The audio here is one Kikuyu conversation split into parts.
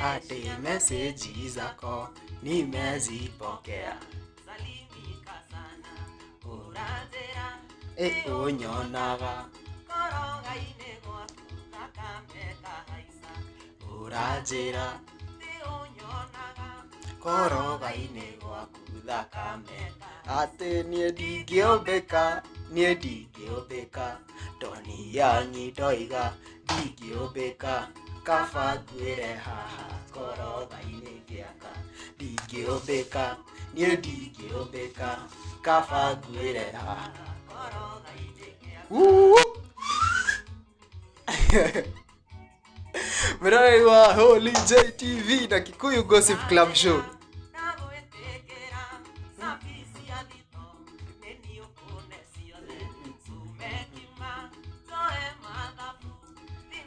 Ati meseji zako nimezipokea. E unyonaga ũranjĩra koroga-inĩ gwaku thakame atĩ niĩ ndingĩũmbĩka, niĩ ndingĩũmbĩka, Tony Young ndoiga ndingĩũmbĩka, kaba nguĩre haha koroga-inĩ ngĩaka, ndingĩũmbĩka, niĩ ndingĩũmbĩka, kaba nguĩre haha. Woo! Mroreri wa Holy J TV na Kikuyu Gossip Club Show.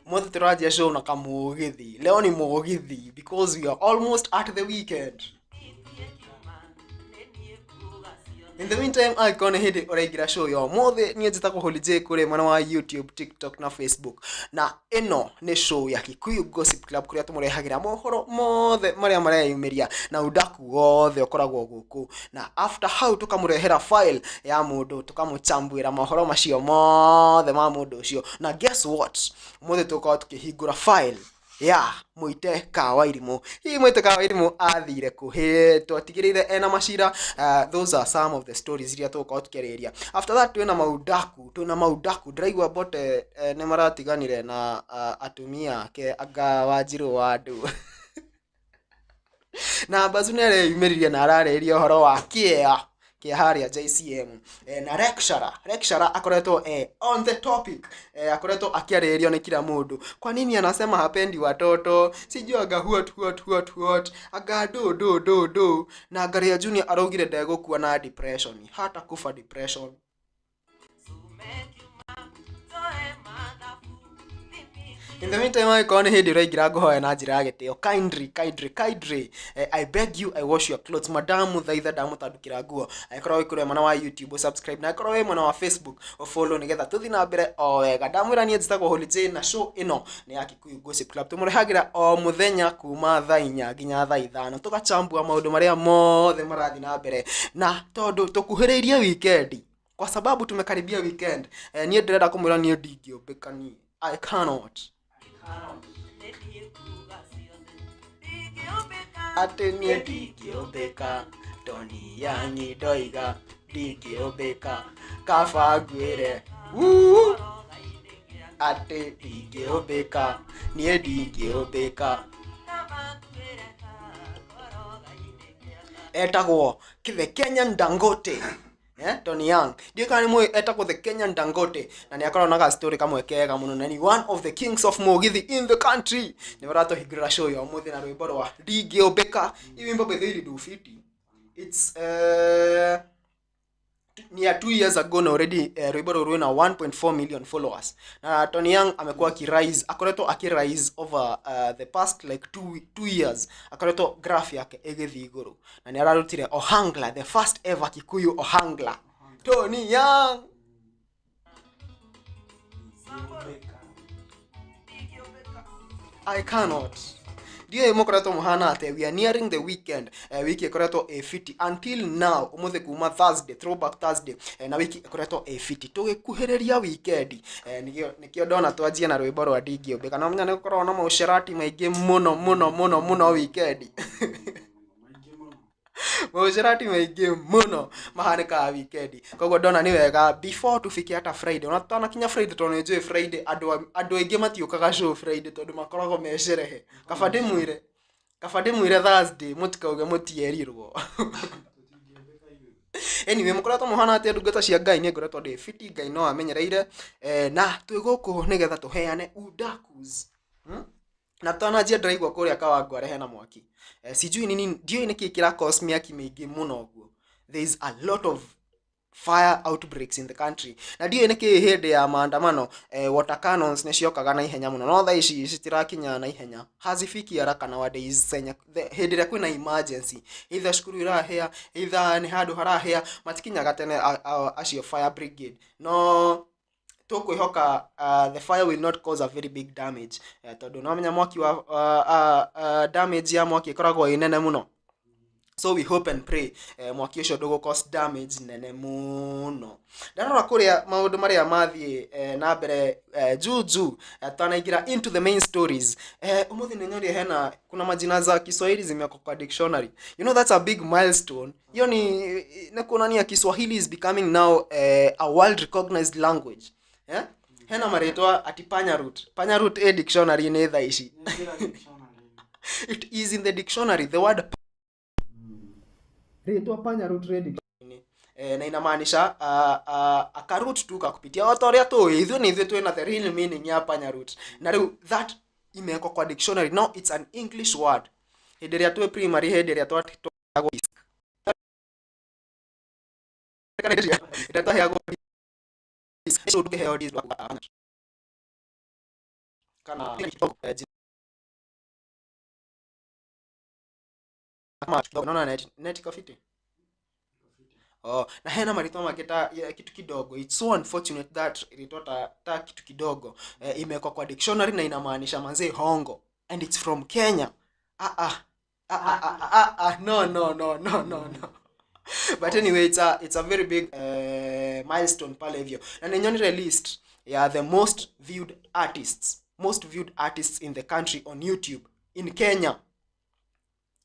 Mothe tũranjia show na kamugithi. Leo ni mugithi because we are almost at the weekend. In the meantime, angĩkorwo nĩ hĩndĩ ũraingĩra show ya ũmũthĩ, niĩ njĩtagwo Holy J kũrĩ mwena wa YouTube, TikTok na Facebook. Na ĩno nĩ show ya Kikuyu Gossip Club kũrĩa tũmũrehagĩra mohoro mothe marĩa mareyumĩria na udaku wothe ũkoragwo gũkũ. Na after hau tũkamũrehera file ya mũndũ, tũkamũchambuĩra mohoro macio mothe ma mũndũ ũcio. Na guess what? Ũmũthĩ tũgũkorwo tũkĩhingũra file ya Muite ka Wairimu. Hihi Muite ka Wairimu athire kũ? Hĩ, twatigĩrĩire ena macira. Those are some of the stories iria tũgũkorwo tũkĩarĩrĩria. After that twĩna maudaku, twĩna maudaku. Ndĩraigua Mbote nĩ maratiganire na atumia ake anga Wanjirũ wa andũ. Na Bazu nĩ areyumĩririe na ararĩrĩria ũhoro wa kĩea kĩa harĩa JCM. Na lecturer akoretwo on the topic, akoretwo akĩarĩrĩrio nĩ kila mũndũ. Kwa nini anasema hapendi watoto? Sijui anga what what what what, anga do do do do. Na Ngaria Junior araugire ndegũkua na depression, hata kufa depression. In the meantime, angĩkorwo nĩ hĩndĩ ũraingĩra ngũhoya na njĩra ya gĩtĩo, kindly, kindly, kindly, I beg you, I wash your clothes. Madamu thaitha ndamũtandũkĩra nguo. Angĩkorwo wĩ kũrĩa mwena wa YouTube, subscribe, na angĩkorwo wĩ mwena wa Facebook, follow nĩgetha tũthiĩ na mbere o wega. Ndamwĩra niĩ njĩtagwo Holy J na show ĩno nĩ ya Kikuyu Gossip Club. Tũmũrehagĩra o mũthenya kuma thaa 4 nginya thaa 5, tũgachambua maũndũ marĩa mothe marathiĩ na mbere. Na tondũ tũkuhĩrĩirie weekend, kwa sababu tumekaribia weekend, niĩ ndĩrenda kũmwĩra niĩ ndingĩũmbĩka niĩ. I cannot. Atĩ niĩ ndingĩũmbĩka, Tony Young ndoiga ndingĩũmbĩka, kaba nguĩre. Woo! Atĩ ndingĩũmbĩka, niĩ ndingĩũmbĩka. Etagwo the Kenyan Dangote. Tony Young. Ndiũĩ kana nĩ mũĩ etagwo the Kenyan Dangote na nĩ akoragwo na ga story kamwe kega mũno na ni one of the kings of Mugithi in the country. Nĩ maratũhingũrĩra show ya ũmũthĩ na rwĩmbo rwa Ndingĩũmbĩka. Hii wimbo by the way nĩ fiti. It's near 2 years ago na already rwĩmbo rũrũ rwĩna 1.4 million followers. Na Tony Young amekuwa akirise, akoretwo akirise over the past like two years. Akoretwo graph yake ĩgĩthiĩ igũrũ. Na nĩ ararutire Ohangla, the first ever Kikuyu Ohangla. Tony Young. I cannot. Ndiũĩ mũkoretwo mũhana atĩa. We are nearing the weekend. Wiki ĩkoretwo ĩ fiti until now. Ũmũthĩ kuma Thursday, throwback Thursday. Na wiki ĩkoretwo ĩ fiti. Tũgĩkuhĩrĩria weekend. Nĩkĩo ndona twanjie na rwĩmbo rwa Ndingĩũmbĩka. Na mũnya nĩ gũkoragwo na maũcerati maingĩ mũno mũno mũno mũno weekend. Maũcerati maingĩ mũno mahanĩkaga weekend. Koguo ndona nĩ wega before tufike hata Friday. Ona tutanakinya Friday tondũ nĩ njũĩ Friday andũ aingĩ matiũkaga show Friday tondũ makoragwo me sherehe. Kaba ndĩmwĩre Thursday mũtikauge mũtierirwo. Anyway, mũkoretwo mũhana atĩa ndungata cia Ngai? Niĩ ngoretwo ndĩ fiti, Ngai no amenyereire. Na twĩ gũkũ nĩgetha tũheane udakus. Na twananjia ndĩraigua kũrĩa Kawangware hena mwaki. Sijui nini, ndiũĩ nĩkĩ kĩra cause mĩaki mĩingĩ mũno ũguo. There is a lot of fire outbreaks in the country. Na ndiũĩ nĩkĩ hĩndĩ ya maandamano, water cannons nĩ ciokaga na ihenya mũno. No thaa ici citirakinya na ihenya. Hazifiki haraka nowadays. Senya, hĩndĩ ĩrĩa kwĩna emergency, either cukuru ĩrahĩa, either nĩ handũ harahĩa, matikinyaga tene acio fire brigade. No Tũkwĩhoka the fire will not cause a very big damage, tondũ no mwaki wa damage ya mwaki ĩkoragwo ĩ nene mũno. So we hope and pray mwaki ũcio ndũgũ cause damage nene mũno. Ndarora kũrĩa maũndũ marĩa mathiĩ na mbere juju, tutanaingĩra into the main stories, ũmũthĩ nĩ nyonire hena kuna majina za Kiswahili zimewekwa kwa dictionary. You know, that's a big milestone. Hiyo ni kuonania Kiswahili is becoming now a world recognized language, eh? Hena marĩtwa ati panya root, panya root ĩ dictionary nĩ thaa ici. It is in the dictionary, the word rĩtwa panya root rĩ dictionary, na inamaanisha akaroot tu kakupitia o ta ũrĩa tũĩ ithuĩ nĩ ithuĩ twĩna the real meaning ya panya root. Na rĩu that imewekwa kwa dictionary. Now it's an English word. Hĩndĩ ĩrĩa twĩ primary, hĩndĩ ĩrĩa twaheagwo disc, hĩndĩ ĩrĩa twaheagwo disc, ndũkĩheo disc kana naona net iko fiti. Oh, na hena marĩtwa mangĩ ta kitu kidogo. It's so unfortunate that rĩtwa ta kitu kidogo imewekwa kwa dictionary na inamaanisha manzee hongo, and it's from Kenya. Ah ah ah ah ah ah, ah, no no no no no no. But anyway, it's a very big milestone pale hivyo. Na ninyonire list ya the most viewed artists, most viewed artists in the country on YouTube in Kenya,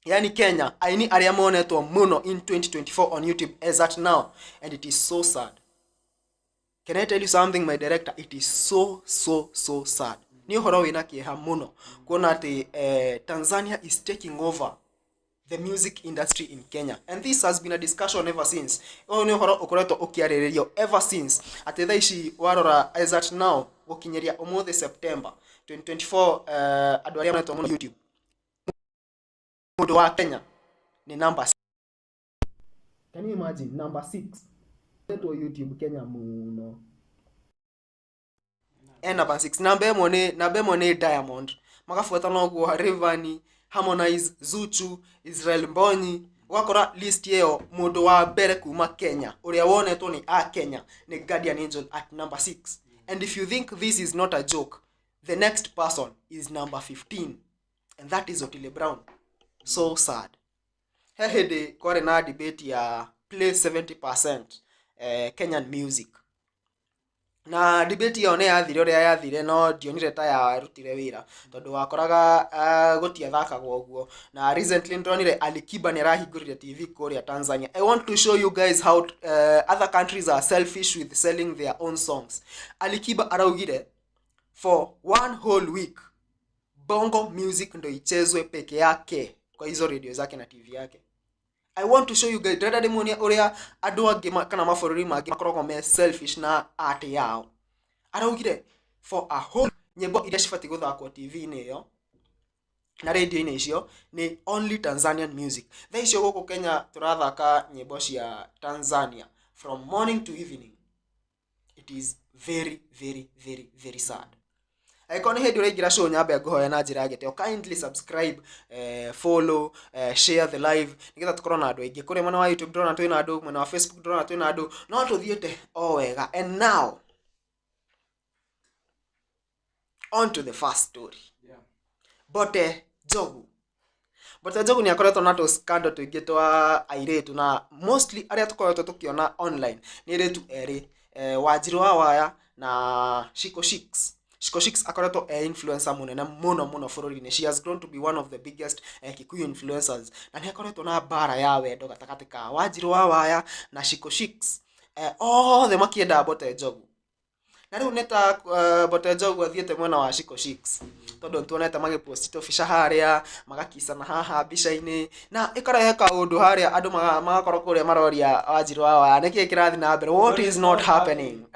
yani Kenya, aini arĩa monetwo mũno in 2024 on YouTube as at now, and it is so sad. Can I tell you something, my director? It is so so so sad. Nĩ ũhoro wĩna kĩeha mũno kuona atĩ Tanzania is taking over the music industry in Kenya, and this has been a discussion ever since. Ũyũ nĩ ũhoro ũkoretwo ũkĩarĩrĩrio ever since, atĩ thaa ici warora as at now, gũkinyĩria ũmũthĩ September 2024, andũ arĩa monetwo mũno YouTube, mũndũ wa Kenya ni number. Can you imagine? Number 6 etwo YouTube Kenya mũno e number 6. Namba ĩmwe nĩ Diamond, magabuata noguo Rayvanny, Harmonize, Zuchu, Israel Mbonyi. Ũgakora list ĩyo mũndũ wa mbere kuma Kenya ũrĩa wonetwo nĩ a Kenya nĩ Guardian Angel at number 6. And if you think this is not a joke, the next person is number 15, and that is Otile Brown. So sad. He hĩndĩ kwarĩ na debate ya play 70% Kenyan music, na debate ĩyo nĩ yathire ũrĩa yathire, no ndionire ta yarutire wĩra tondũ wakoraga gũtiathakagwo ũguo. Na recently ndonire Alikiba nĩ arahingũrire TV kũrĩa Tanzania. I want to show you guys how other countries are selfish with selling their own songs. Alikiba araugire for one whole week bongo music ndo ichezwe peke yake kwa hizo radio zake na TV yake. I want to show you guys, ndĩrenda ndĩmuonie ũrĩa andũ angĩ kana mabũrũri mangĩ makoragwo me selfish na art yao. Araugire for a whole nyĩmbo iria cibatiĩ gũthakwo TV-inĩ ĩyo na radio-inĩ icio nĩ only Tanzanian music. Thaa icio gũkũ Kenya tũrathaka nyĩmbo cia Tanzania from morning to evening. It is very very very very sad. Angĩkorwo nĩ hĩndĩ ũraingĩra show, nyambe ngũhoya na njĩra ya gĩtĩo, kindly subscribe, follow, share the live nĩgetha tũkorwo na andũ aingĩ. Kũrĩa mwena wa YouTube ndĩrona twĩna andũ, mwena wa Facebook ndĩrona twĩna andũ, no tũthiĩte o wega. And now on to the first story. Mbote Njogu. Mbote Njogu nĩ akoretwo na tũ scandal tũingĩ twa airĩtu, na mostly arĩa tũkoretwo tũkĩona online nĩ airĩtu erĩ, Wanjirũ wa Waya na Shiko Shix. Shiko Shix akoretwo e influencer mũnene mũno mũno bũrũri-inĩ. She has grown to be one of the biggest Kikuyu influencers, na nĩ akoretwo na mbara ya wendo gatagatĩ ka Wanjirũ wa Waya na Shiko Shix, othe makĩenda Mbote Njogu. Na rĩu nĩ ta Mbote Njogu athiĩte mwena wa Shiko Shix, tondũ nĩtuonete magĩpost tũbica harĩa magakicana haha mbica-inĩ, na ĩkarehe kaũndũ harĩa andũ magakorwo kũrĩa maroria Wanjirũ wa Waya nĩkĩĩ kĩrathiĩ na mbere. What is not happening?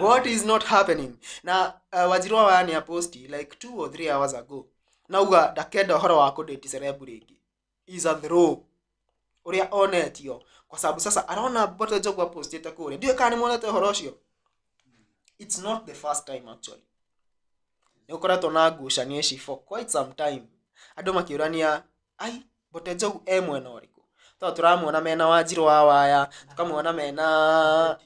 What is not happening? Na Wanjirũ wa Waya nĩ aposti like 2 or 3 hours ago, nauga ndakenda ũhoro wa kũdate celeb rĩngĩ, is a throw ũrĩa onetio, kwa sababu sasa arona Mbote Njogu apostĩte kũrĩa. Ndiũĩ kana nĩ muonete ũhoro ũcio. It's not the first time actually, nĩ gũkoretwo na ngucanio ici for quite some time, andũ makĩũrania ai Mbote Njogu e mwena ũrĩkũ, tondũ tũramuona mena Wanjirũ wa Waya, tũkamuona mena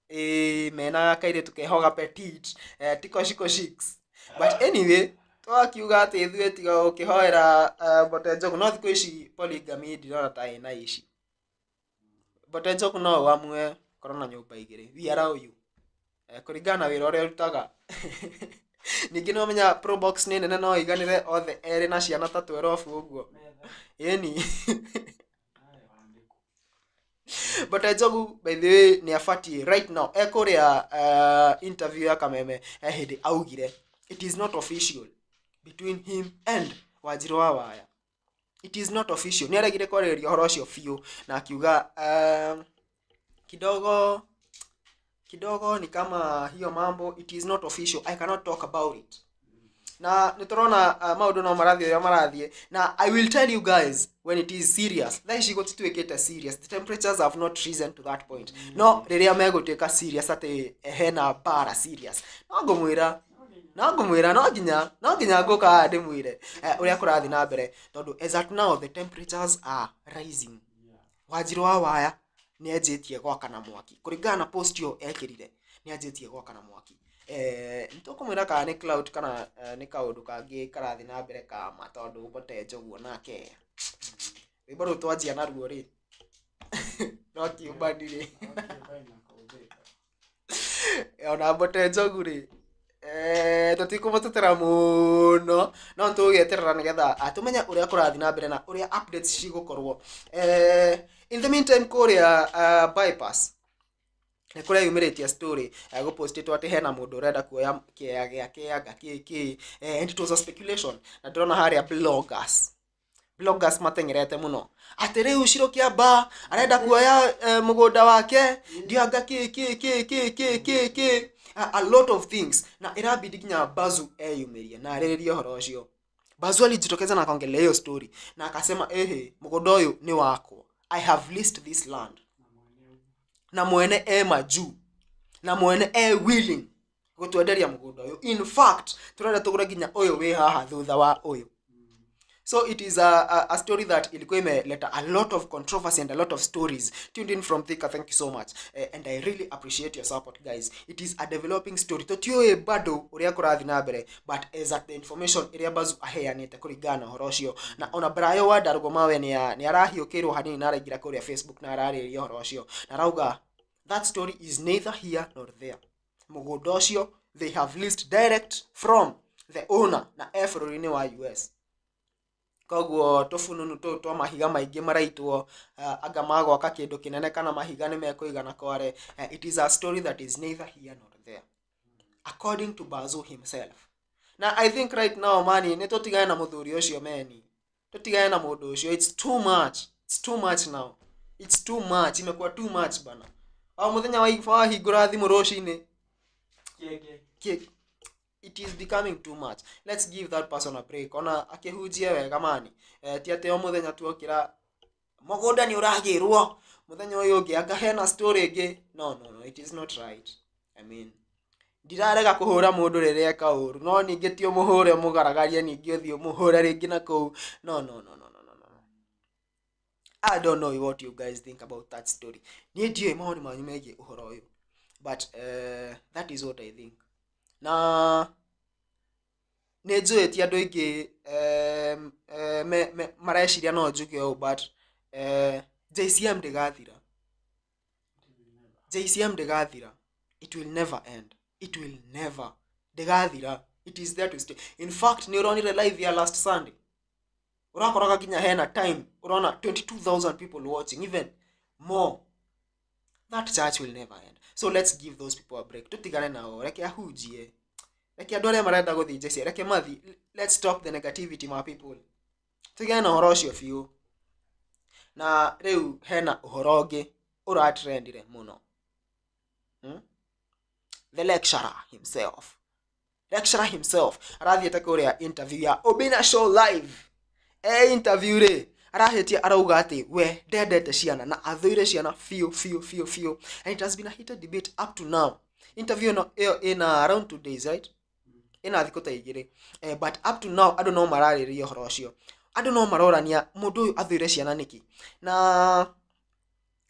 Ĩĩ, mena kairĩtu keho ga petit, tikoshiko chicks. But anyway, twakiuga atĩ ithuĩ tiga gũkĩhoera Mbote Njogu, no thikũ ici polygamy ndirona ta ĩna ici. Mbote Njogu no ũamue korwo na nyũmba igĩrĩ, we allow you. Kũringana na wĩra ũrĩa ũrutaga. Ningĩ nĩ ũmenya Probox nĩ nene, no ĩiganĩre othe erĩ na ciana ta 12 ũguo. Ĩni. Mbote Njogu, by the way, nĩ abatiĩ right now ekũrĩa interview ya Kameme, hĩndĩ augire it is not official between him and Wanjiru wa Waya. It is not official. Nĩ aregire kwarĩrĩria ũhoro ũcio biũ na akiuga kidogo kidogo ni kama hiyo mambo, it is not official, I cannot talk about it. Na nĩ tũrona maũndũ no marathiĩ ũrĩa marathiĩ, na I will tell you guys when it is serious. Thaa ici gũtituĩkĩte serious, the temperatures have not risen to that point. No rĩrĩa megũtuĩka serious atĩ hena mbara serious, no ngũmwĩra no nginya ngũka haha ndĩmwĩre ũrĩa kũrathiĩ na mbere, tondũ as at now the temperatures are rising. Wanjiru wa Waya nĩ anjĩtie gwakana mwaki kũringana na post ĩyo ekĩrire, nĩ anjĩtie gwakana mwaki. Nĩ tũkũmwĩra kana nĩ clout kana nĩ kaũndũ kangĩ karathiĩ na mbere kama, tondũ Mbote Njogu nake rwĩmbo rũu twanjia naruo rĩ, no kiumbani rĩ, ona Mbote Njogu rĩ, tũtikũmũtetera mũno, no nĩ tũgũgĩeterera nĩgetha tũmenye ũrĩa kũrathiĩ na mbere na ũrĩa updates cigũkorwo. In the meantime, kũrĩa bypass nĩ kũreyumĩrĩtie story, gũpostĩtwo atĩ hena mũndũ ũrenda kuoya kĩea gĩake anga kĩ, and it was a speculation, na ndĩrona harĩa bloggers mateng'erete mũno atĩ rĩu Shiro Kĩamba arenda kuoya mũgũnda wake, ndianga kĩ kĩ kĩ kĩ kĩ kĩ kĩ, a lot of things, na ĩrabidi nginya Bazu eyumĩrie na arĩrĩrie ũhoro ũcio. Bazu alijitokeza na akaongelea hiyo story na akasema, ehe, mũgũnda ũyũ nĩ wakwa, I have leased this land na mwene e majuu na mwene e willing gũtwenderia mũgũnda ũyũ. In fact, tũrenda tũgũre nginya ũyũ wĩ haha thutha wa ũyũ. So it is a story that ilikuwa imeleta a lot of controversy and a lot of stories. Tuned in from Thika, thank you so much, and I really appreciate your support, guys. It is a developing story, tũtiũĩ bado ũrĩa kũrathiĩ na mbere, but as at the information ĩrĩa Bazu aheanĩte kũringana na ũhoro ũcio, na ona Brayo wa Ndarũgũmawe nĩ arahiũkĩrwo hanini na araingĩra kũrĩa Facebook na ararĩrĩria ũhoro ũcio na arauga that story is neither here nor there. Mũgũnda ũcio they have leased direct from the owner na e bũrũri-inĩ wa US, koguo tũbununu tũu twa mahiga maingĩ maraitwo anga magwaka kĩndũ kĩnene kana mahiga nĩ mekũigana kware, it is a story that is neither here nor there according to Bazu himself. Na I think right now, mani, nĩ tũtigane na mũthuri ũcio, meni, tũtigane na mũndũ ũcio. It's too much, it's too much now, it's too much, imekuwa too much bana. O mũthenya wahingũra thimũ rũcinĩ it is becoming too much. Let's give that person a break, ona akĩhunjie wega mani. Ti atĩ o mũthenya tuokĩra mũgũnda nĩ ũragĩrwo, mũthenya ũyũ ũngĩ anga hena story ĩngĩ. No, no, no, it is not right. I mean, ndirarega kũhũra mũndũ rĩrĩa eka ũru, no ningĩ ti ũmũhũre ũmũgaragarie, ningĩ ũthiĩ ũmũhũre rĩngĩ na kũu. No, no, no, no, no, no, no. I don't know what you guys think about that story. Niĩ ndiũĩ mawoni manyu megiĩ ũhoro ũyũ, but that is what I think. Na nĩ njũĩ ti andũ aingĩ mareciria no njuge ũũ, but JCM ndĩgathira, JCM ndĩgathira. It will never end, it will never, ndĩgathira. It is there to stay. In fact, nĩ ũronire live ya last Sunday, ũrakoraga nginya hena time ũrona 22,000 people watching, even more. That church will never end, so let's give those people a break. Tũtigane nao, reke ahunjie, reke andũ arĩa marenda gũthiĩ JCM reke mathi. Let's stop the negativity, my people. Tũtigane na ũhoro ũcio biũ. Na rĩu hena ũhoro ũngĩ ũratrendire mũno, The lecturer himself, lecturer himself arathiĩte kũrĩa interview ya Obina Show live. E interview rĩ, arahĩtia arauga atĩ we ndendete ciana na athũire ciana biũ biũ biũ biũ, and it has been a heated debate up to now. Interview ĩno ĩyo ĩna around 2 days, right? Ĩna thikũ ta igĩrĩ, but up to now andũ no mararĩrĩria ũhoro ũcio, andũ no marorania mũndũ ũyũ athũire ciana nĩkĩ. Na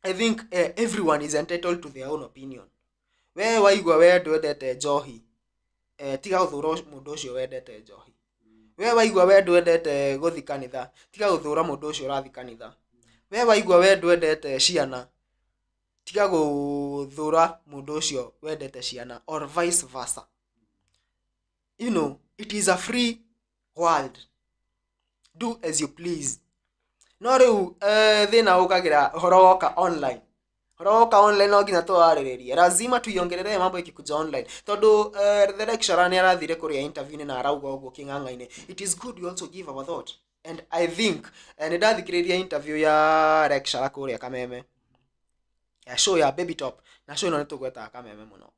I think everyone is entitled to their own opinion. We waigua we ndwendete njohi, tiga gũthũra mũndũ ũcio wendete njohi. We waigua we ndwendete gũthi kanitha, tiga gũthũra mũndũ ũcio ũrathi kanitha. We waigua we ndwendete ciana, tiga gũthũra mũndũ ũcio wendete ciana, or vice versa. It is a free world, do as you please. No rĩu thĩna ũkagĩra ũhoro woka online. Ũhoro woka online no nginya tũwarĩrĩrie, lazima tuiongerelee mambo ikikuja online, tondũ the lecturer nĩ arathire kũrĩa interview na arauga ũguo kĩng'ang'a-inĩ. It is good we also give our thought, and I think nĩ ndathikĩrĩria interview ya lecturer kũrĩa Kameme, ya show ya Baby Top, na show ĩno nĩ tũgwetaga Kameme mũno,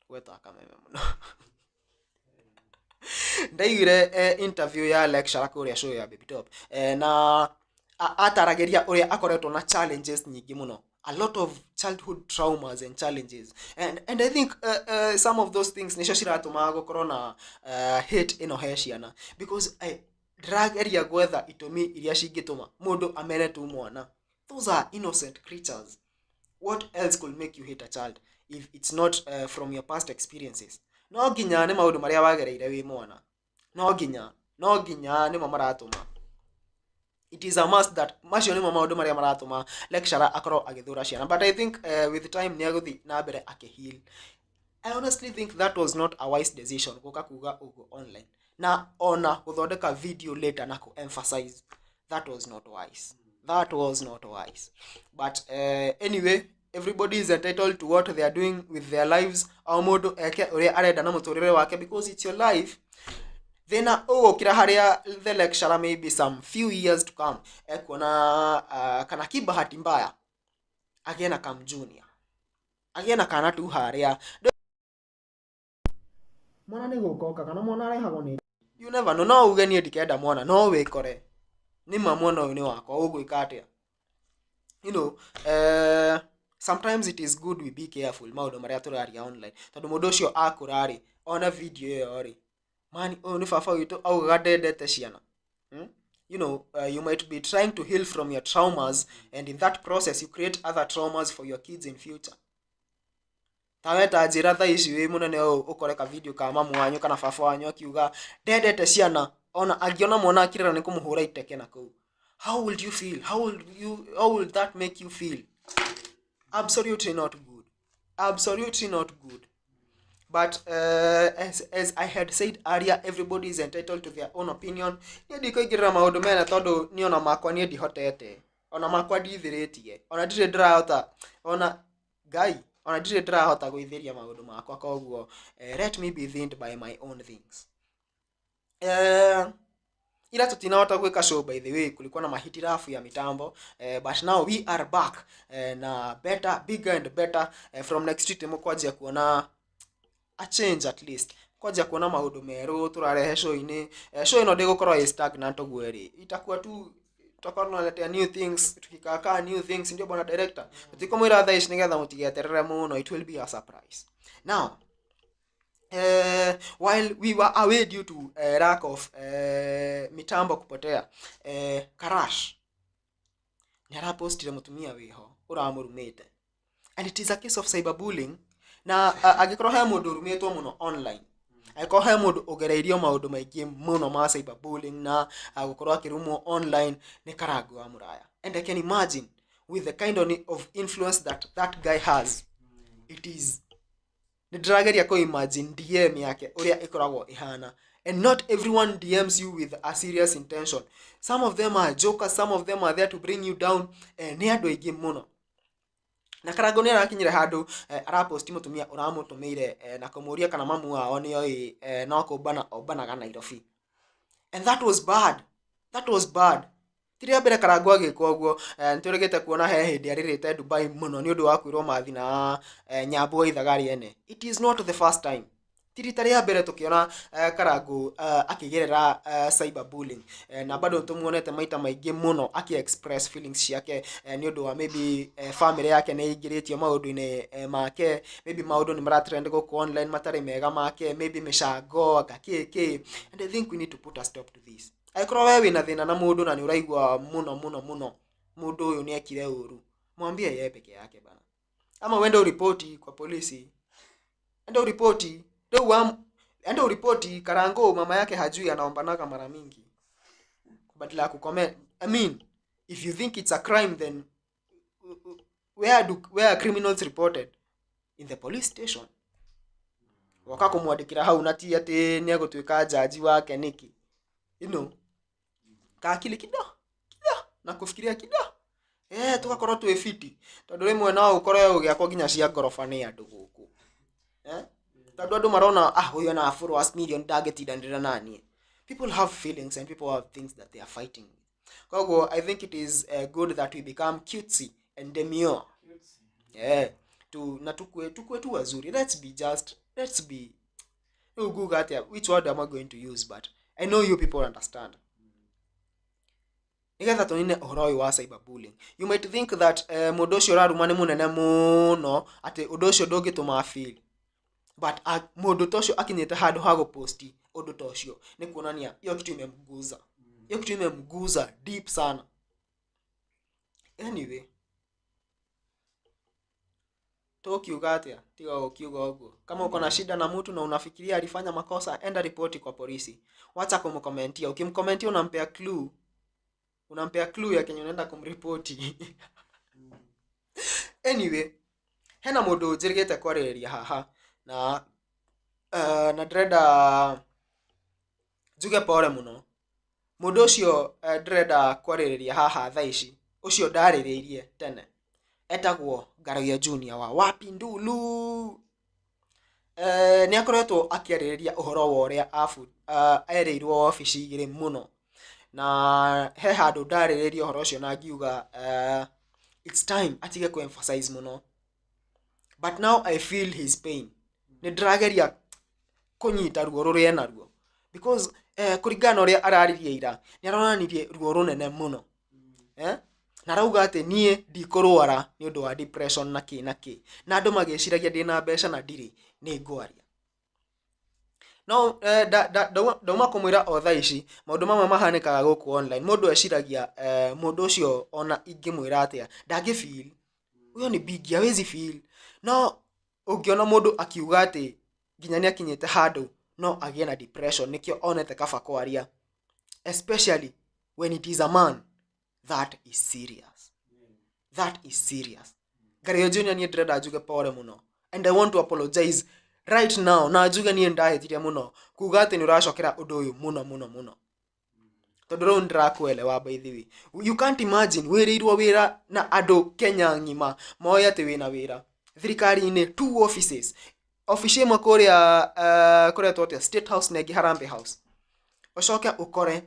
gwetaga Kameme mũno. Ndaiguire interview ya lecturer kũrĩa show ya Baby Top, na ataragĩria ũrĩa akoretwo na challenges nyingĩ mũno, a lot of childhood traumas and challenges, and I think some of those things nicio ciratũma gũkorwo na hate ĩno he ciana, because ndĩrageria gwetha itũmi iria cingĩtũma mũndũ amene tu mwana. Those are innocent creatures. What else could make you hate a child if it's not from your past experiences? No nginya nĩ maũndũ marĩa wagereire wĩ mwana, no nginya nĩmo maratũma. It is a must that macio nĩmo maũndũ marĩa maratũma lecturer akorwo agĩthũra ciana. But I think with time nĩ agũthiĩ na mbere akĩheal. I honestly think that was not a wise decision gũka kuga ũguo online, na ona gũthondeka video later na ku-emphasize. That was not wise, that was not wise. But anyway, everybody is entitled to what they are doing with their lives. O mũndũ eke ũrĩa arenda na mũtũrĩre wake, because it's your life. Thĩna ũgũkĩra harĩa the lecturer, maybe some few years to come, ekuona kana kibahati mbaya agĩe na kam junior, agĩe na kana tu harĩa mwana nĩ gũkoka kana mwana arehagwo nĩ, you never know. No uge niĩ ndikenda mwana, no wĩkore nĩma mwana ũyũ nĩ wakwa, ũgwĩka atĩa? Sometimes it is good we be careful maũndũ marĩa tũraria online, tondũ mũndũ ũcio akũra rĩ, ona video ĩyo rĩ, mani ũyũ nĩ baba witũ augaga ndendete ciana, You might be trying to heal from your traumas, and in that process you create other traumas for your kids in future. Tawe ta njĩra thaa ici wĩ mũnene ũũ, ũkore ka video ka mamu wanyu kana baba wanyu akiuga ndendete ciana, ona angĩona mwana akĩrĩra nĩ kũmũhũra iteke na kũu. How would you feel? How will that make you feel? Absolutely not good, absolutely not good. But as I had said earlier, everybody is entitled to their own opinion. Niĩ ndikũingĩrĩra maũndũ mena, tondũ niĩ ona makwa niĩ ndihotete, ona makwa ndithĩrĩtie, ona ndirĩ ndĩrahota, ona Ngai, ona ndirĩ ndĩrahota gwĩthĩria maũndũ makwa. Koguo let me be thinned by my own things. Ila tutinahota gwĩka show, by the way, kulikuwa na mahitirafu ya mitambo, but now we are back na better, bigger and better. From next week nĩmũkwanjia kuona a change, at least kwanjia kuona maũndũ merũ tũrarehe show-inĩ. Show ĩno ndĩgũkorwo ĩ stagnant ũguo ĩrĩ, itakuwa tu tutakuwa tunaletea new things, tukikaakaa new things. Ndio bwana director, tutikumwĩra thaa ici nĩgetha mũtigeterere mũno. It will be a surprise. Now, while we were away due to lack of mitambo kupotea, Karash nĩ arapostire mũtumia wĩho ũramũrumĩte, and it is a case of cyberbullying. Na angĩkorwo he mũndũ ũrumĩtwo mũno online, angĩkorwo he mũndũ ũgereirio maũndũ maingĩ mũno ma cyberbullying na gũkorwo akĩrumwo online, nĩ Karango wa Mũraya. And I can imagine with the kind of influence that that guy has, it is nĩ ndĩrageria kũ imagine DM yake ũrĩa ĩkoragwo ĩhana. And not everyone DMs you with a serious intention. Some of them are jokers, some of them are there to bring you down. Nĩ andũ aingĩ mũno, na Karango nĩ arakinyire handũ araposti mũtumia ũramũtũmĩire na kũmũria kana mamu wao nĩoĩ no kũmbana ombanaga Nairobi. And that was bad, that was bad. Ti rĩa mbere Karango agĩkwo ũguo. Nĩtũrĩgĩte kuona he hĩndĩ arĩrĩte Dubai mũno nĩ ũndũ wa kwĩrwo mathi na nyambo wa ithaga rĩene. It is not the first time, ti rita rĩa mbere tũkĩona Karango akĩgerera cyberbullying, na bado tũmuonete maita maingĩ mũno akĩ express feelings ciake nĩ ũndũ wa maybe family yake nĩ ĩingĩrĩtio maũndũ-inĩ make, maybe maũndũ nĩ maratrend gũkũ online matarĩ mega make, maybe mĩcango anga kĩ kĩ. And I think we need to put a stop to this. Angĩkorwo we wĩna thĩna na mũndũ na nĩ ũraigua mũno mũno mũno mũndũ ũyũ nĩ ekire ũru, mwambie yeye peke yake bana. Ama uende uripoti kwa polisi. Enda uripoti. Rĩu wa enda uripoti Karango mama yake hajui anaombanaga mara mingi. Badala ya kucomment. I mean, if you think it's a crime, then where are criminals reported? In the police station. Woka kũmwandĩkĩra hau na ti atĩ nĩ egũtuĩka jaji wake nĩkĩ. You know, kaakili kido kido na kufikiria kido, tugakorwo twĩ fiti, tondũ rĩmwe no ũkorwo ũgĩakwo nginya cia ngoroba nĩ andũ gũkũ, tondũ andũ marona, ah, ũyũ ena followers million, ndangĩtindanĩra naniĩ. People have feelings and people have things that they are fighting with. Koguo I think it is good that we become cutesy and demure, yeah, tu na tukue tu wazuri. Let's be, rĩu nguga atĩa, which word am I going to use? But I know you people understand. Nigetha tũnine ũhoro ũyũ wa cyberbullying. You might think that mũndũ ũcio ũraruma nĩ mũnene mũno atĩ ũndũ ũcio ndũngĩtũma feel, but mũndũ ta ũcio akinyĩte handũ ha gũposti ũndũ ta ũcio nĩ kuonania hiyo kitu imemguza, hiyo kitu imemguza deep sana. Anyway, tũkiuga atĩa tiga ũkiuga ũguo? Kama uko na shida na mtu na unafikiria alifanya makosa, enda ripoti kwa polisi. Wacha kumkomentia. Ukimkomentia unampea clue, unampea clue ya kenye unaenda kumripoti. Anyway, hena mũndũ njĩrĩgĩte kwarĩrĩria haha na na ndĩrenda njuge pole mũno. Mũndũ ũcio ndĩrenda kwarĩrĩria haha thaa ici, ũcio ndarĩrĩirie tene, etagwo Ngaruiya Junior wa Wapi Ndulu. Nĩ akoretwo akĩarĩrĩria ũhoro wa ũrĩa erĩirwo wabici igĩrĩ mũno, na he handũ ndarĩrĩria ũhoro ũcio na ngiuga it's time atige ku emphasize mũno, but now I feel his pain. Nĩ ndĩrageria kũnyita ruo rũrĩa enaruo, because kũringana na ũrĩa araririe ira, nĩ aronanirie ruo rũnene mũno, Na arauga atĩ niĩ ndikũrwara nĩ ũndũ wa depression na kĩ na kĩ, na andũ magĩciragia ndĩna mbeca na ndirĩ, nĩ ngwaria no ndauma kũmwĩra o thaa ici maũndũ mamwe mahanĩkaga gũkũ online. Mũndũ eciragia mũndũ ũcio ona ingĩmwĩra atĩa ndangĩ feel, huyo ni big, hawezi feel. No ũngĩona mũndũ akiuga atĩ nginya nĩ akinyĩte handũ no agĩe na depression, nĩkĩo onete kaba kwaria, especially when it is a man, that is serious, that is serious. Ngaruiya Junior, niĩ ndĩrenda njuge pole mũno, and I want to apologize right now, na njuge niĩ ndahĩtirie mũno kuga atĩ nĩ ũracokera ũndũ ũyũ mũno mũno mũno, tondũ rĩu nĩndĩrakuelewa. By the way, you can't imagine wĩrĩirwo wĩra na andũ Kenya ng'ima moĩ atĩ wĩna wĩra thirikari-inĩ, two offices, ofici ĩmwe kũrĩa kũretwo atĩa, State House, na ĩngĩ Harambee House, ũcoke ũkore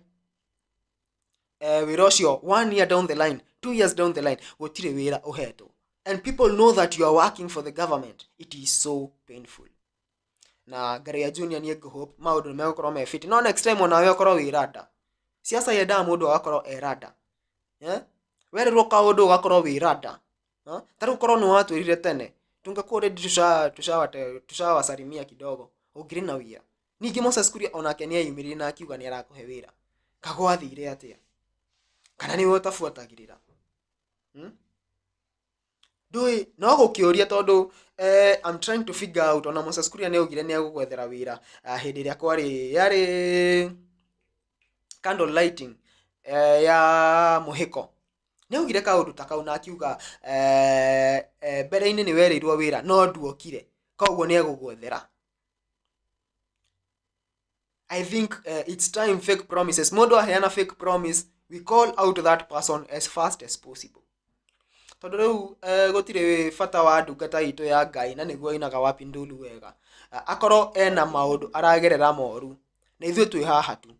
wĩra ũcio one year down the line, 2 years down the line, gũtirĩ wĩra ũhetwo, and people know that you are working for the government. It is so painful. Na Ngaruiya Junior, niĩ ngũhope maũndũ nĩ megũkorwo me fit, no next time onawe ũkorwo wĩ rada. Siasa yendaga mũndũ agakorwo e rada, yeah? Werĩrwo kaũndũ ũgakorwo wĩ rada. Huh? Ta rĩu korwo nĩ watwĩrire tene, tungekuwa already tushawasalimia kidogo, ũngĩrĩ na wĩra. Ningĩ Moses Kuria onake nĩ eyumĩririe na akiuga nĩ arakũhe wĩra. Kagwathire atĩa? Kana nĩwe ũtabuatagĩrĩra? Ndũĩ no gũkĩũria tondũ I'm trying to figure out. Ona Moses Kuria nĩ augire nĩ egũgwethera wĩra hĩndĩ ĩrĩa kwarĩ yarĩ candle lighting ya mũhĩko, nĩ augire kaũndũ ta kau na akiuga mbere-inĩ nĩ werĩirwo wĩra no nduokire, koguo nĩ egũgwethera. I think it's time. Fake promises, mũndũ aheana fake promise, we call out that person as fast as possible, tondũ rĩu gũtirĩ bata wa ndungata itũ ya Ngai na nĩguo inaga Wapi Ndulu wega. Akorwo ena maũndũ aragerera moru na ithuĩ twĩ haha tu.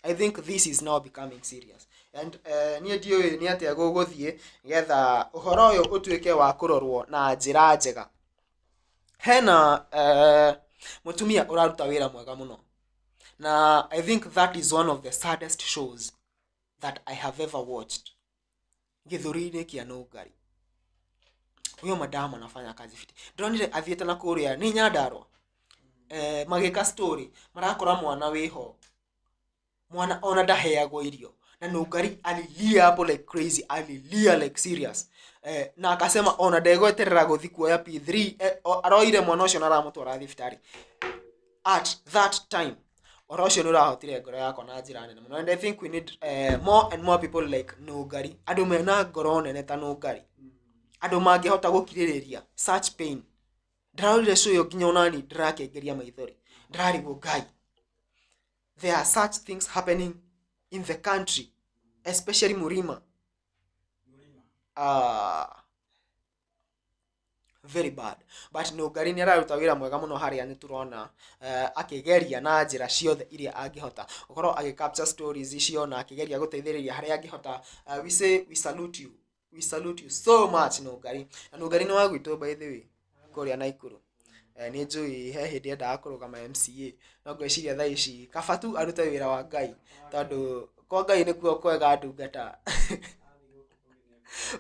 I think this is now becoming serious and niĩ ndiũĩ nĩ atĩa gũgũthiĩ nĩgetha ũhoro ũyũ ũtuĩke wa kũrorwo na njĩra njega. Hena mũtumia ũraruta wĩra mwega mũno, na I think that is one of the saddest shows that I have ever watched, gĩthũri-inĩ kĩa Nũngari. Huyo madamu anafanya kazi fiti. Ndĩronire athiĩte na kũrĩa nĩ Nyandarua, magĩka story, marakora mwana wĩho, mwana ona ndaheagwo irio. Na Nũngari alilia hapo like crazy, alilia like serious, na akasema ona ndegweterera gũthi kuoya P3, aroire mwana ũcio na aramũtwara thibitarĩ at that time. Ũhoro ũcio nĩ ũrahotire ngoro yakwa na njĩra nene mũno, and I think we need more and more people like Nũngari, andũ mena ngoro nene ta Nũngari, andũ mangĩhota gũkirĩrĩria such pain. Ndĩrarorire show ĩyo nginya onani ndĩrakengeria maithori, ndĩrarigwo, Ngai, there are such things happening in the country, especially Murima. Very bad. But Nũngari nĩ araruta wĩra mwega mũno harĩa nĩ tũrona akĩgeria na njĩra ciothe iria angĩhota gũkorwo agĩ capture stories icio na akĩgeria gũteithĩrĩria harĩa angĩhota. We say we salute you, we salute you so much, Nũngari. Na Nũngari nĩ wa gwitũ, by the way, kũrĩa Naikuru. Nĩ njũĩ he hĩndĩ endaga kũrũgama MCA, no ngwĩciria thaa ici kaba tu arute wĩra wa Ngai, tondũ kwa Ngai nĩkuo kwega. Ndungata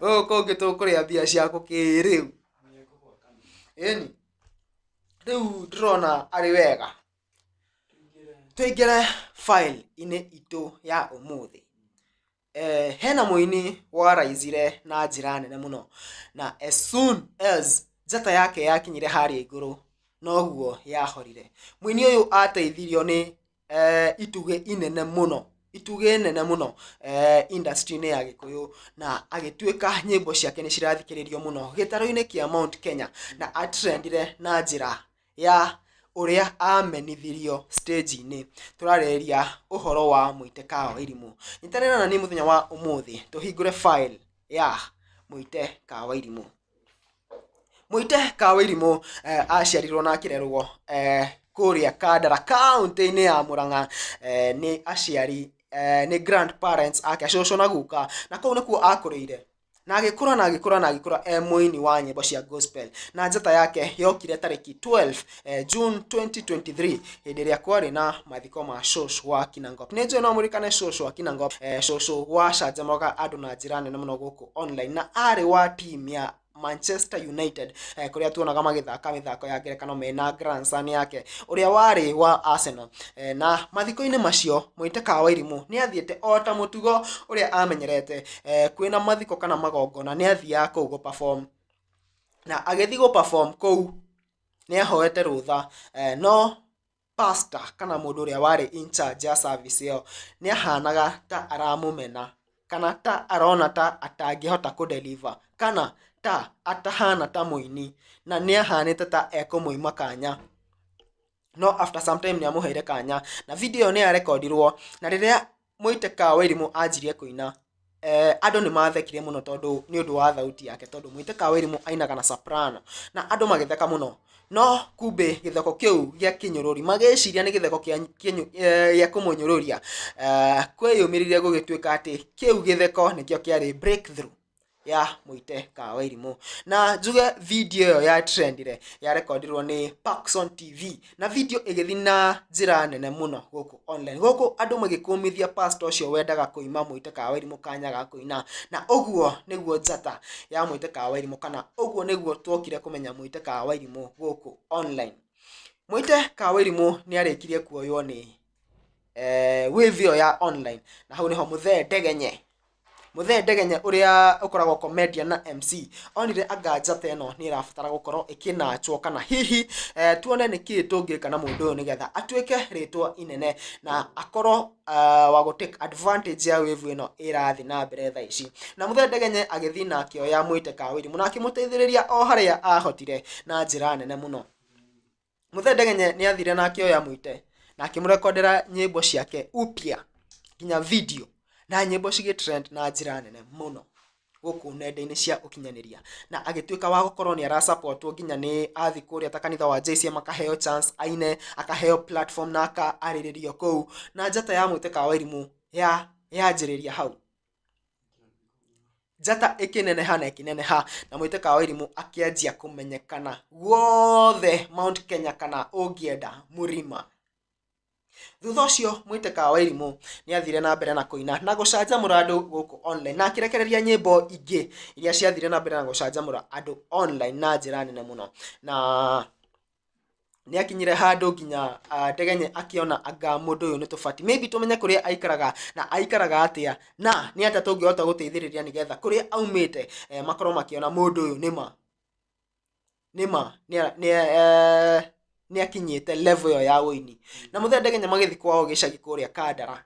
gũkũ kũngĩ tũkũrĩa mbia cia kũkĩrĩu. Ĩni rĩu ndĩrona arĩ wega tũingĩre file-inĩ itũ ya ũmũthĩ. Hena mũini waraizire na njĩra nene mũno, na as soon as njata yake yakinyire harĩa igũrũ noguo yahorire. Mũini ũyũ ateithirio nĩ itugĩ inene mũno, itugĩ nene mũno industry-inĩ ya Gĩkũyũ, na agĩtuĩka nyĩmbo ciake nĩ cirathikĩrĩrio mũno gĩtarũ-inĩ kĩa Mount Kenya, na atrendire na njĩra ya ũrĩa amenithirio stage-inĩ. Tũrarĩrĩria ũhoro wa Mũite ka Wairimũ. Nyitanĩra na niĩ mũthenya wa ũmũthĩ tũhingũre file ya Mũite ka Wairimũ. Mũite ka Wairimũ aciarirwo na akĩrerwo kũrĩa Kandara, kaũntĩ-inĩ ya Murang'a, nĩ aciari, nĩ grandparents ake, cũcũ na guka, na kũu nĩkuo akũrĩire na agĩkũra na agĩkũra na agĩkũra e mũini wa nyĩmbo cia gospel. Na njata yake yokire tarĩki 12 June 2023, hĩndĩ ĩrĩa kwarĩ na mathiko ma cũcũ wa Kinangop. Nĩ njũĩ no mũririkane cũcũ wa Kinangop, cũcũ wacanjamũraga andũ na njĩra nene mũno gũkũ online, na arĩ wa team ya Manchester United, kũrĩa tuonaga magĩthaka mĩthako ya ngerekano mena grandson yake ũrĩa warĩ wa Arsenal. Na mathiko-inĩ macio Mũite ka Wairimũ nĩ athiĩte o ta mũtugo ũrĩa amenyerete, kwĩna mathiko kana magongona nĩ athiaga kũu gũ perform. Na agĩthiĩ gũ perform kũu nĩ ahoete rũtha, no pastor kana mũndũ ũrĩa warĩ in charge ya service ĩyo nĩ ahanaga ta aramũmena, kana ta arona ta atangĩhota kũ deliver, kana ta atahana ta mũini, na nĩ ahanĩte ta ekũmũima kanya. No after some time nĩ amũheire kanya, na video ĩyo nĩ yarekondirwo. Na rĩrĩa Mũite ka Wairimũ anjirie kũina, andũ nĩ mathekire mũno tondũ nĩ ũndũ wa thauti yake, tondũ Mũite ka Wairimũ ainaga na soprano, na andũ magĩtheka mũno. No kumbe gĩtheko kĩu gĩa kĩnyũrũri, magĩciria nĩ gĩtheko gĩa kũmũnyũrũria, kwĩyũmĩrĩria gũgĩtuĩka atĩ kĩu gĩtheko nĩkĩo kĩarĩ breakthrough ya Mũite ka Wairimũ. Na njuge video ĩyo ya trendire, yarekondirwo nĩ Parkson TV, na video ĩgĩthiĩ na njĩra nene mũno gũkũ online, gũkũ andũ magĩkũmithia pastor ũcio wendaga kũima Mũite ka Wairimũ kanya ga kũina. Na ũguo nĩguo njata ya Mũite ka Wairimũ, kana ũguo nĩguo tuokire kũmenya Mũite ka Wairimũ gũkũ online. Mũite ka Wairimũ nĩ arĩkirie kuoywo nĩ wave ĩyo ya online, na hau nĩho Mũthee Ndegenye, Mũthee Ndegenye ũrĩa ũkoragwo comedian na MC, onire anga njata ĩno nĩ ĩrabatara gũkorwo ĩkĩnachwo, kana hihi tuone nĩ kĩĩ tũngĩka na mũndũ ũyũ nĩgetha atuĩke rĩtwa inene na akorwo wa gũ take advantage ya wave ĩno ĩrathiĩ na mbere thaa ici. Na Mũthee Ndegenye agĩthiĩ na akĩoya Mũite ka Wairimũ na akĩmũteithĩrĩria o harĩa ahotire na njĩra nene mũno. Mũthee Ndegenye nĩ athire na akĩoya Mũite na akĩmũrekondera nyĩmbo ciake upya, nginya video, na nyĩmbo cigĩ trend na njĩra nene mũno gũkũ nenda-inĩ cia ũkinyanĩria, na agĩtuĩka wa gũkorwo nĩ arasupportwo nginya nĩ athi kũrĩa ta kanitha wa JCM, akaheo chance aine, akaheo platform na akaarĩrĩrio kũu. Na njata ya Mũite ka Wairimũ ya yanjĩrĩria hau, njata ĩkĩneneha na ĩkĩneneha, na Mũite ka Wairimũ akĩanjia kũmenyekana guothe Mount Kenya, kana ũngĩenda Mũrima. Thutha ũcio Mũite ka Wairimũ nĩ athire na mbere na kũina na gũcanjamũra andũ gũkũ online, na akĩrekereria nyĩmbo ingĩ iria ciathire na mbere na gũcanjamũra andũ online na njĩra nene mũno. Na Nĩ akinyire handũ nginya Ndegenye akĩona anga mũndũ ũyũ nĩ tũbati maybe tũmenye kũrĩa aikaraga na aikaraga atĩa na nĩ atĩa tũngĩhota gũteithĩrĩria nĩgetha kũrĩa aumĩte makorwo makĩona mũndũ ũyũ nĩma nĩma nĩ akinyĩte level ĩyo ya ũini. Na Mũthee Ndegenye magĩthiĩ kwao gĩcagi kũrĩa Kandara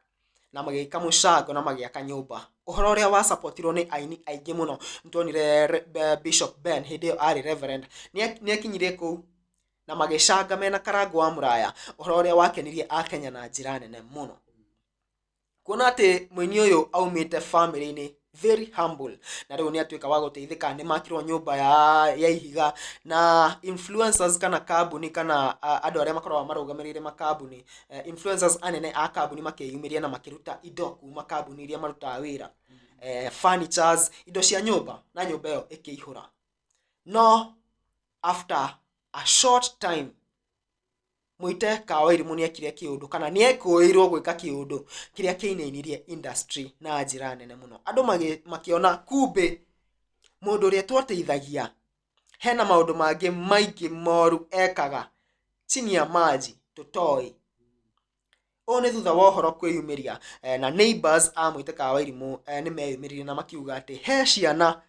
na magĩka mũcango na magĩaka nyũmba, ũhoro ũrĩa wasapotirwo nĩ aini aingĩ mũno. Nĩtuonire Bishop Ben hĩndĩ ĩyo arĩ reverend nĩ akinyire kũu na magĩcanga mena Karango wa Mũraya, ũhoro ũrĩa wakenirie akenya na njĩra nene mũno, kuona atĩ mũini ũyũ aumĩte family-inĩ very humble na rĩu nĩ atuĩka wa gũteithĩka. Nĩ makirwo nyũmba ya ihiga na influencers kana kambuni kana andũ arĩa makoragwo marũgamĩrĩire makambuni, influencers anene a kambuni makĩyumĩria na makĩruta indo kuma kambuni iria marutaga wĩra, furnitures, indo cia nyũmba, na nyũmba ĩyo ĩkĩihũra. No after a short time Mũite ka Wairimu nĩ ekire kĩũndũ kana nĩ ekũĩirwo gwĩka kĩũndũ kĩrĩa kĩinainirie industry na njĩra nene mũno. Andũ makĩona kumbe mũndũ ũrĩa twateithagia hena maũndũ mangĩ maingĩ moru ekaga chini ya maji tũtoĩ. Ũũ nĩ thutha wa ũhoro kwĩyumĩria na neighbors a Mũite ka Wairimu nĩ meyumĩririe na makiuga atĩ he ciana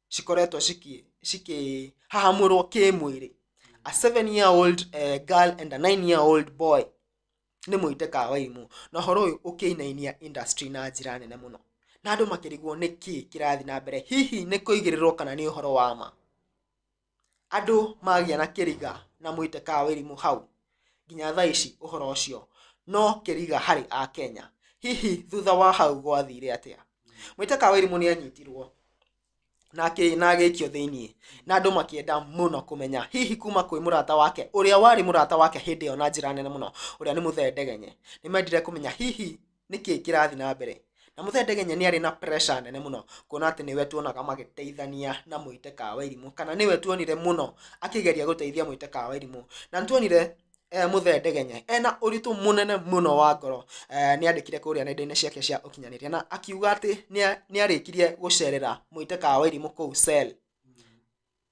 cikoretwo cikĩhahamũrwo kĩmwĩrĩ, a 7 year old girl and a 9 year old boy, nĩ Mũite ka Wairimu. Na ũhoro ũyũ ũkĩinainia industry na njĩra nene mũno na andũ makĩrigwo nĩ kĩ kĩrathiĩ na mbere, hihi nĩ kũigĩrĩrwo kana nĩ ũhoro wa ma. Andũ magĩa na kĩriga na Mũite ka Wairimu hau nginya thaa ici ũhoro ũcio no kĩriga harĩ akenya. Hihi thutha wa hau gwathire atĩa? Mũite ka Wairimu nĩ anyitirwo na agĩikio thĩiniĩ na andũ makĩenda mũno kũmenya hihi kuma kwĩ mũrata wake ũrĩa warĩ mũrata wake hĩndĩ ĩyo na njĩra nene mũno, ũrĩa nĩ Mũthee Ndegenye. Nĩ mendire kũmenya hihi nĩkĩ kĩrathiĩ na mbere, na Mũthee Ndegenye nĩ arĩ na pressure nene mũno kuona atĩ nĩwe tuonaga magĩteithania na Mũite ka Wairimu kana nĩwe tuonire mũno akĩgeria gũteithia Mũite ka Wairimu. Na nĩtuonire Mũthee Ndegenye ena ũritũ mũnene mũno wa ngoro, nĩ andĩkire kũrĩa nenda-inĩ ciake cia ũkinyanĩria na akiuga atĩ nĩ arĩkirie gũcerera Mũite ka Wairimu kũu cell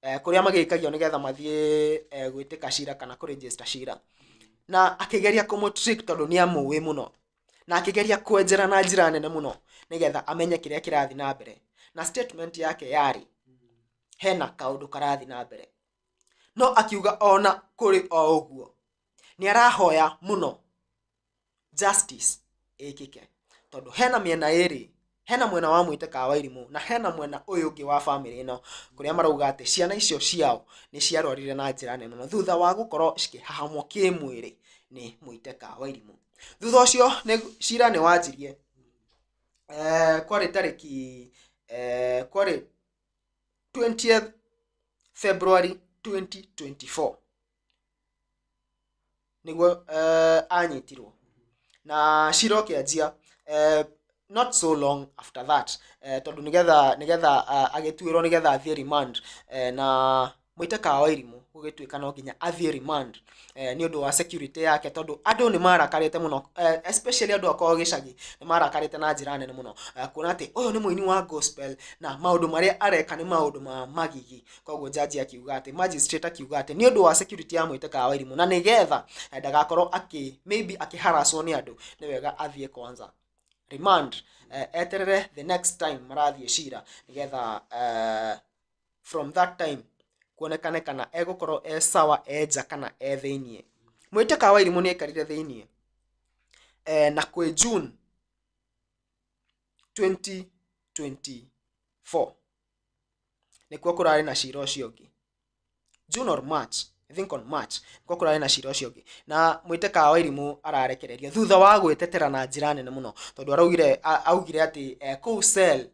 kũrĩa magĩikagio nĩgetha mathiĩ gwĩtĩka cira kana kũregister cira, na akĩgeria kũmũ-trick tondũ nĩ amũĩ mũno na akĩgeria kwenjera na njĩra nene mũno nĩgetha amenye kĩrĩa kĩrathiĩ na mbere. Na statement yake yarĩ hena kaũndũ karathiĩ na mbere, no akiuga ona kũrĩ o ũguo nĩ arahoya mũno justice ĩkĩke tondũ hena mĩena ĩrĩ, hena mwena wa Mũite ka Wairimu na hena mwena ũyũ ũngĩ wa famĩlĩ ĩno kũrĩa marauga atĩ ciana icio ciao nĩ ciarwarire na njĩra nene mũno thutha wa gũkorwo cikĩhahamwo kĩmwĩrĩ nĩ Mũite ka Wairimu. Thutha ũcio nĩ cira nĩ wanjirie, kwarĩ tarĩki kwarĩ 20th February 2024 nĩguo anyitirwo na cira ũkĩanjia not so long after that, tondũ nĩgetha agĩtuĩrwo nĩgetha athiĩ remand, na Mũite ka Wairimu gũgĩtuĩka no nginya athiĩ remand nĩ ũndũ wa security yake tondũ andũ nĩ marakarĩte mũno, especially andũ akorwo gĩcagi nĩ marakarĩte na njĩra nene mũno, kuona atĩ ũyũ nĩ mũini wa gospel na maũndũ marĩa areka nĩ maũndũ ma magigi. Koguo jaji akiuga atĩ, magistrate akiuga atĩ nĩ ũndũ wa security ya Mũite ka Wairimu na nĩgetha ndagakorwo akĩ maybe akĩharacwo nĩ andũ, nĩ wega athiĩ kwanza remand, eterere the next time marathiĩ cira nĩgetha from that time kuonekane kana egũkorwo e sawa e nja kana e thĩiniĩ. Mũite ka Wairimu nĩ aikarire thĩiniĩ, na kwĩ June 2024 nĩkuo kũrarĩ na cira ũcio ũngĩ, June or March, I think on March nĩkuo kũrarĩ na cira ũcio ũngĩ, na Mũite ka Wairimu ararekererio thutha wa gwĩtetera na njĩra nene mũno tondũ araugire augire atĩ kũu cell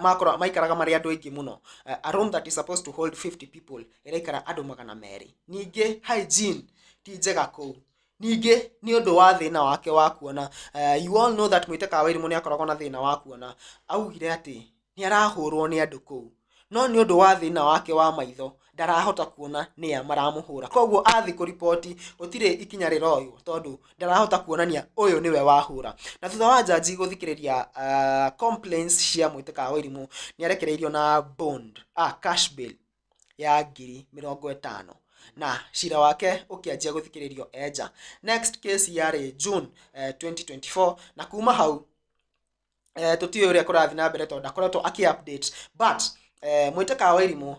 makorwo maikaraga marĩ andũ aingĩ mũno, a room that is supposed to hold 50 people ĩraikara andũ 200. Ningĩ hygiene ti njega kũu. Ningĩ nĩ ũndũ wa thĩna wake wa kuona, you all know that Mũite ka Wairimu nĩ akoragwo na thĩna wa kuona, augire atĩ nĩ arahũrwo nĩ andũ kũu no nĩ ũndũ wa thĩna wake wa maitho ndarahota kuona nĩa maramũhũra, koguo athiĩ kũriboti gũtirĩ ikinya rĩroywo tondũ ndarahota kuonania ũyũ nĩwe wahũra. Na thutha wa jaji gũthikĩrĩria complaints cia Mũite ka Wairimu, nĩ arekereirio na bond, cash bail ya 50,000. Na cira wake ũkĩanjia gũthikĩrĩrio e nja. Next case yarĩ June 2024, na kuma hau tũtiũĩ ũrĩa kũrathiĩ na mbere tondũ ndakoretwo akĩ update. But Mwĩtĩka wa Wairimu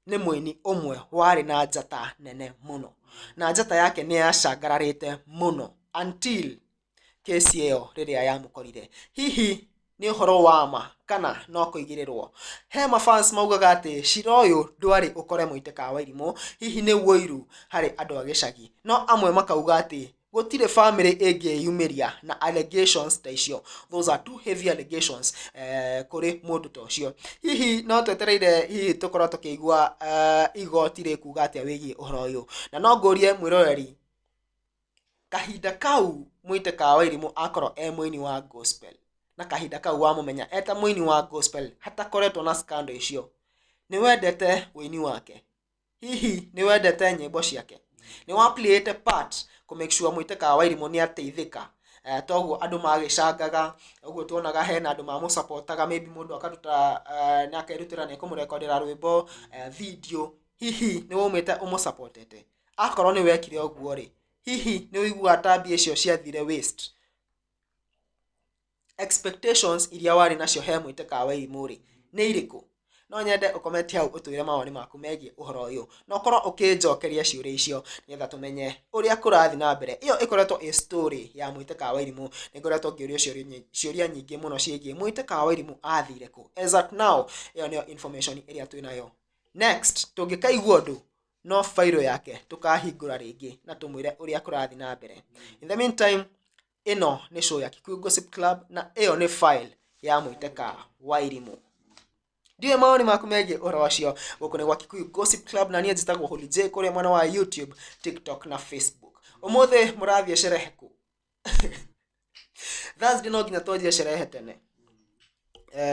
nĩ mũini ũmwe warĩ na njata nene mũno, na njata yake nĩ yacangararĩte mũno until kesi ĩyo rĩrĩa yamũkorire. Hihi nĩ ũhoro wa ma kana no kũigĩrĩrwo? He mafans maugaga atĩ cira ũyũ ndwarĩ ũkore Mwĩtĩka wa Wairimu, hihi nĩ ũiru harĩ andũ a gĩcagi. No amwe makauga atĩ gũtirĩ family ĩngĩyumĩria na allegations ta icio. Those are too heavy allegations kũrĩ mũndũ ta ũcio. Hihi no twetereire hihi tũkorwo tũkĩigua igoti rĩkuga atĩa wĩgiĩ ũhoro ũyũ. Na no ngũrie mwĩroreri, kahinda kau Mwĩtĩka wa Wairimu akorwo e mũini wa gospel, na kahinda kau wamũmenya eta mũini wa gospel hatakoretwo na scandal icio, nĩ wendete ũini wake? Hihi nĩ wendete nyĩmbo ciake? Nĩ wa played part kũ make sure Mwĩtĩka wa Wairimu nĩ ateithĩka? Toguo andũ magĩcangaga ũguo tuonaga hena andũ mamũsupportaga, maybe mũndũ akaruta nĩ akerutĩra nĩ ekũmũrekondera rwĩmbo, video. Hihi nĩ waumĩte ũmũsupportete? Akorwo nĩ wekire ũguo rĩ, hihi nĩ ũiguaga ta mbia icio ciathire waste? Expectations iria warĩ nacio he Mwĩtĩka wa Wairimu rĩ, nĩ irĩkũ? No nyende ũcomment hau ũtwĩre mawoni maku megiĩ ũhoro ũyũ, na ũkorwo ũkĩnjokeria ciũria icio nĩgetha tũmenye ũrĩa kũrathiĩ na mbere. Ĩyo ĩkoretwo ĩ story ya Mwĩtĩka wa Wairimu. Nĩ ngoretwo ngĩũrio ciũria nyingĩ mũno ciĩgiĩ Mwĩtĩka wa Wairimu athire kũ. As at now, ĩyo nĩyo information ĩrĩa twĩnayo. Next tũngĩkaigua ũndũ, no fairo yake tũkahingũra rĩngĩ na tũmwĩre ũrĩa kũrathiĩ na mbere. In the meantime, ĩno nĩ show ya Kikuyu Gossip Club, na ĩyo nĩ file ya Mwĩtĩka wa Wairimu. Ndiũĩ mawoni maku megiĩ ũhoro ũcio. Gũkũ nĩ gwa Kikuyu Gossip Club, na niĩ njĩtagwo Holy J kũrĩa mwena wa YouTube, TikTok na Facebook. Ũmũthĩ mũrathiĩ sherehe kũ? Thursday no nginya twanjie sherehe tene.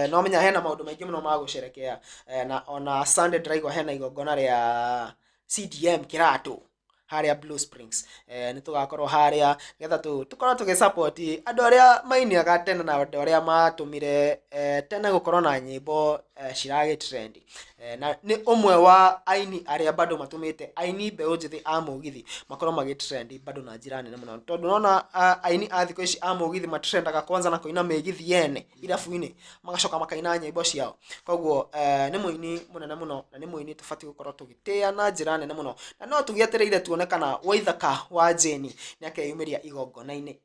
No menya hena maũndũ maingĩ mũno ma gũcerekea. Na ona Sunday ndĩraigua hena igongona rĩa CDM Kĩratũ harĩa Blue Springs. Nĩ tũgakorwo harĩa nĩgetha tũkorwo tũgĩsupport andũ arĩa mainaga tene na andũ arĩa matũmire tene gũkorwo na nyĩmbo ciragĩ trend. Na nĩ ũmwe wa aini arĩa bado matũmĩte aini mbeũ njĩthĩ a mũgithi makorwo magĩ trend bado na njĩra nene mũno, tondũ nona aini a thikũ ici a mũgithi matrendaga kwanza na kũina mĩgithi yene irabu-inĩ, magacoka makaina nyĩmbo ciao. Koguo nĩ mũini mũnene mũno, na nĩ mũini tũbatiĩ gũkorwo tũgĩtĩĩa na njĩra nene mũno. Na no tũgĩetereire tuone kana Waithaka wa Jane nĩ akeyumĩria igongona-inĩ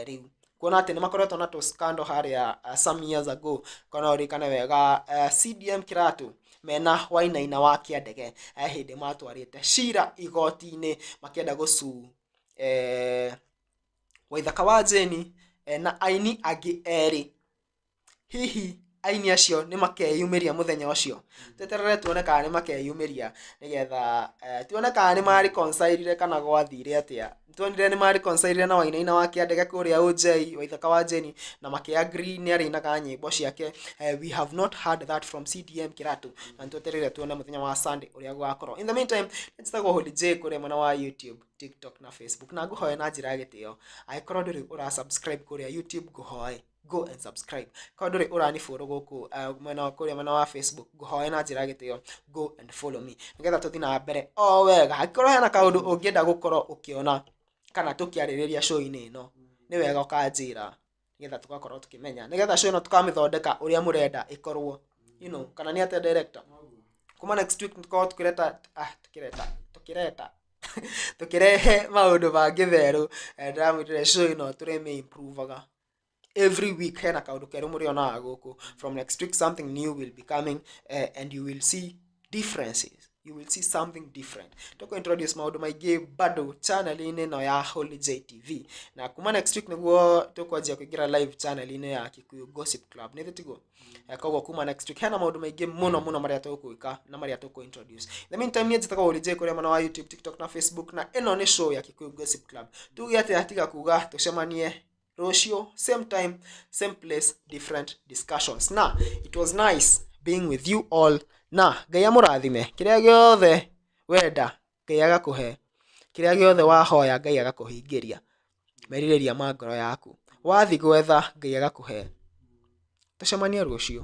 rĩu, kuona atĩ nĩ makoretwo na tũ scandal harĩa some years ago. Kana ũririkane wega, CDM Kĩratũ mena Wainaina wa Kĩandege, hĩndĩ matwarĩte cira igoti-inĩ makĩenda gũcu Waithaka wa Jane na aini angĩ erĩ. Hihi aini acio nĩ makeyumĩria mũthenya ũcio? Tweterere tuone kana nĩ makeyumĩria, nĩgetha tuone kana nĩ mareconcilire kana gwathire atĩa. Tuonire nĩ mareconcilire na Wainaina wa Kĩandege kũrĩa OJ Waithaka wa Jane, na makĩ agree nĩ arĩinaga nyĩmbo ciake. We have not heard that from CDM Kĩratũ, na nĩtwetereire tuone mũthenya wa Sunday ũrĩa gũgakorwo. In the meantime, njĩtagwo Holy J kũrĩa mwena wa YouTube, TikTok na Facebook, na ngũhoe na njĩra ya gĩtĩo, angĩkorwo ndũrĩ ũra subscribe kũrĩa YouTube, ngũhoe go and subscribe. Korwo ndũrĩ ũrani follow gũkũ mwena kũrĩa mwena wa Facebook, ngũhoe na njĩra ya gĩtĩo go and follow me, nĩgetha tũthiĩ na mbere o wega. Angĩkorwo hena kaũndũ ũngĩenda gũkorwo ũkĩona kana tũkĩarĩrĩria show-inĩ ĩno, nĩ wega ũkanjĩra, nĩgetha tũgakorwo tũkĩmenya, nĩgetha show ĩno tũkamĩthondeka ũrĩa mũrenda ĩkorwo, kana nĩ atĩa director? Kuma next week tũkorwo tũkĩreta ah, tũkĩreta tũkĩreta tũkĩrehe maũndũ mangĩ merũ. Ndĩramwĩrire show ĩno tũrĩmĩ improvaga every week, hena kaũndũ kerũ mũrĩonaga gũkũ. From next week something new will be coming, and you will see differences, you will see something different. Tũkũ introduce maũndũ maingĩ bado channel-inĩ ĩno ya Holy J TV, na kuma next week nĩguo tũkwanjia kũingĩra live channel-inĩ ya Kikuyu Gossip Club, nĩ tiguo? Koguo kuma next week hena maũndũ maingĩ mũno mũno marĩa tũgwĩka na marĩa tũkũ introduce. In the meantime, niĩ njĩtagwo Holy J kũrĩa mwena wa YouTube, TikTok na Facebook, na ĩno nĩ show ya Kikuyu Gossip Club. Tuge atĩa tiga kuga tũcemanie rũciũ, same time, same place, different discussions. Na it was nice being with you all, na Ngai amũrathime. Kĩrĩa gĩothe wenda Ngai agakũhe, kĩrĩa gĩothe wahoya Ngai agakũhingĩria merirĩria ma ngoro yaku, wathi gwetha Ngai agakũhe. Tũcemanie rũciũ.